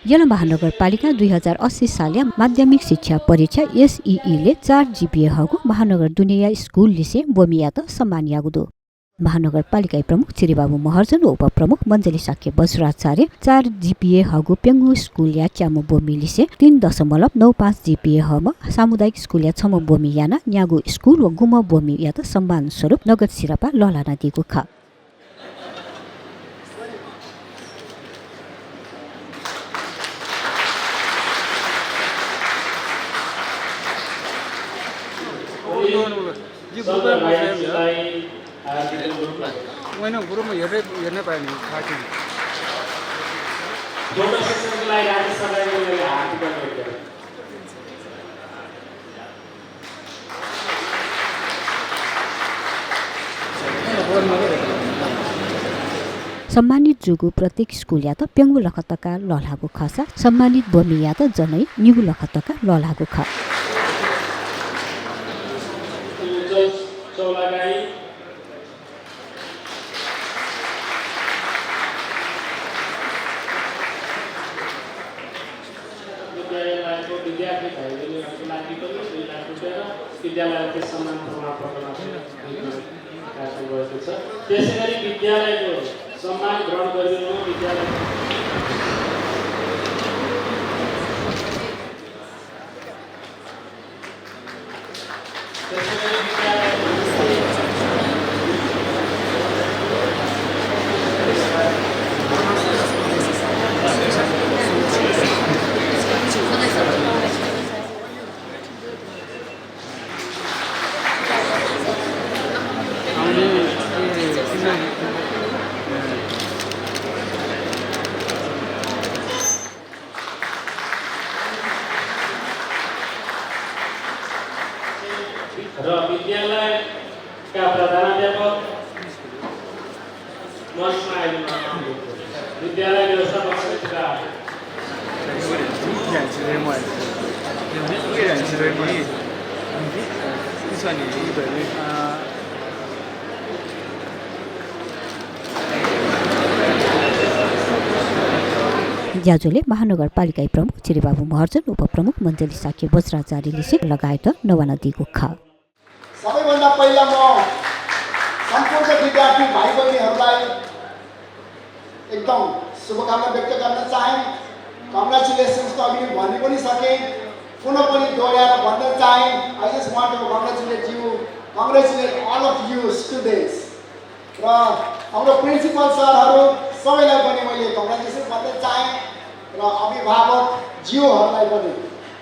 यला महानगरपालिका 2080 साल माध्यमिक शिक्षा परीक्षा एसईले 4 जीपीए हगु महानगर दुनिया स्कूल लिसे बोमियात सम्मान यागुदो महानगरपालिका प्रमुख चिरीबाबु महर्जन व उपप्रमुख मञ्जली साक्य बसुराचार्य 4 जीपीए हगु पेंगु स्कूल या च्यामु बोमी लिसे 3.95 जीपीए हम सामुदायिक स्कूल या छम बोमी याना न्यागु स्कूल व गुम बोमी यात सम्मान स्वरूप नगद सिरापा ललाना दिगु ख मैंने ग्रुप में हेर्नै पाएँ नि थाहा छैन सम्मानित जुगु प्रत्येक स्कूल या त पेंगु लखतका ललागु खसा सम्मानित बोमी या त जनै निगु लखतका ललागु ख विद्यार्थी भाइहरूको लागि पनि 2 लाख रुपैयाँ र विद्यालयको सम्मान प्रमाणपत्र कार्यक्रम गरेको छ। त्यसैगरी विद्यालयको सम्मान ग्रहण गरिनु विद्यालय र विद्यालयका प्रधानाध्यापक मञ्चमा आइदिनु विद्यालय व्यवस्थापक समितिका ज्याजुले महानगरपालिका प्रमुख चिरीबाबु महर्जन उपप्रमुख मञ्जली साक्य बज्राचार्यले से लगायत नवाना दिगु ख सबैभन्दा पहिला म सम्पूर्ण विद्यार्थी भाइ बहिनीहरूलाई एकदम शुभकामना व्यक्त गर्न चाहे। कङ्ग्रेचुलेसन्स त अघि भनि पनि सके, पुनः पनि दोहोऱ्याएर भन्न चाहे। I just want to congratulate you, congratulate all of you students र हाम्रो प्रिन्सिपल सरहरू सबैलाई पनि मैले कङ्ग्रेचुलेसन भन्न चाहे र अभिभावक ज्यूहरूलाई पनि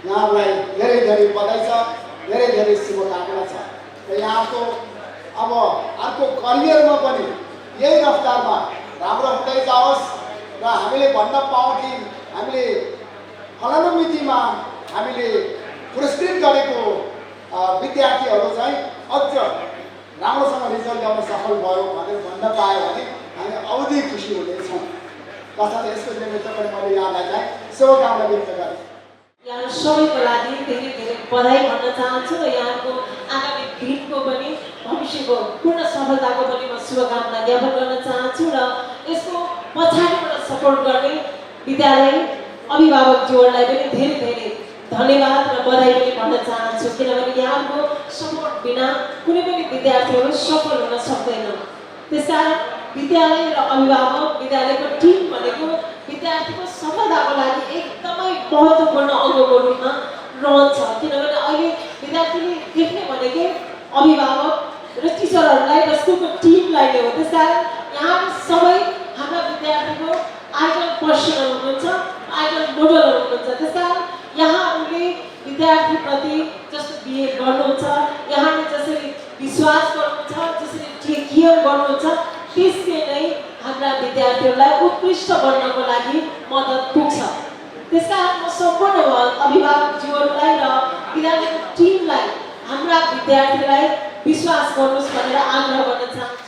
यहाँहरूलाई धेरै धेरै बधाई छ, धेरै धेरै शुभकामना छ र यहाँको अब अर्को करियरमा पनि यही रफ्तारमा राम्रो हुँदै जाओस् र हामीले भन्न पाऊँ कि हामीले फलानु मितिमा हामीले पुरस्कृत गरेको विद्यार्थीहरू चाहिँ अझ राम्रोसँग रिजल्ट ल्याउन सफल भयो भनेर भन्न पायो भने हामी औधी खुसी हुनेछौँ। तसर्थ यसको निमित्त पनि मैले यहाँलाई चाहिँ शुभकामना व्यक्त गरेँ। यहाँ सबैको लागि धेरै धेरै बधाई भन्न चाहन्छु र यहाँको आगामी दिनको पनि भविष्यको पूर्ण सफलताको पनि म शुभकामना ज्ञापन गर्न चाहन्छु र यसको पछाडिबाट सपोर्ट गर्ने विद्यालय अभिभावकज्यूहरूलाई पनि धेरै धेरै धन्यवाद र बधाई पनि भन्न चाहन्छु, किनभने यहाँको सपोर्ट बिना कुनै पनि विद्यार्थीहरू सफल हुन सक्दैन। त्यसकारण विद्यालय र अभिभावक विद्यालयको टिम भनेको विद्यार्थीको सफलताको लागि एकदमै महत्त्वपूर्ण अङ्गको रूपमा रहन्छ, किनभने अहिले विद्यार्थीले देख्ने भनेकै अभिभावक र टिचरहरूलाई र स्कुलको टिमलाई नै हो। त्यसकारण यहाँ सबै हाम्रा विद्यार्थीको आइडल पर्सनहरू हुनुहुन्छ, आइडल मोडलहरू हुनुहुन्छ। त्यसकारण यहाँहरूले विद्यार्थीप्रति जस्तो बिहेभ गर्नुहुन्छ, यहाँले जसरी विश्वास गर्नुहुन्छ, जसरी टेक केयर गर्नुहुन्छ, त्यसले नै हाम्रा विद्यार्थीहरूलाई उत्कृष्ट बन्नको लागि मद्दत पुग्छ। त्यसकारण म सम्पूर्ण अभिभावकज्यूहरूलाई र विद्यालयको टिमलाई हाम्रा विद्यार्थीलाई विश्वास गर्नुहोस् भनेर आग्रह गर्न चाहन्छु।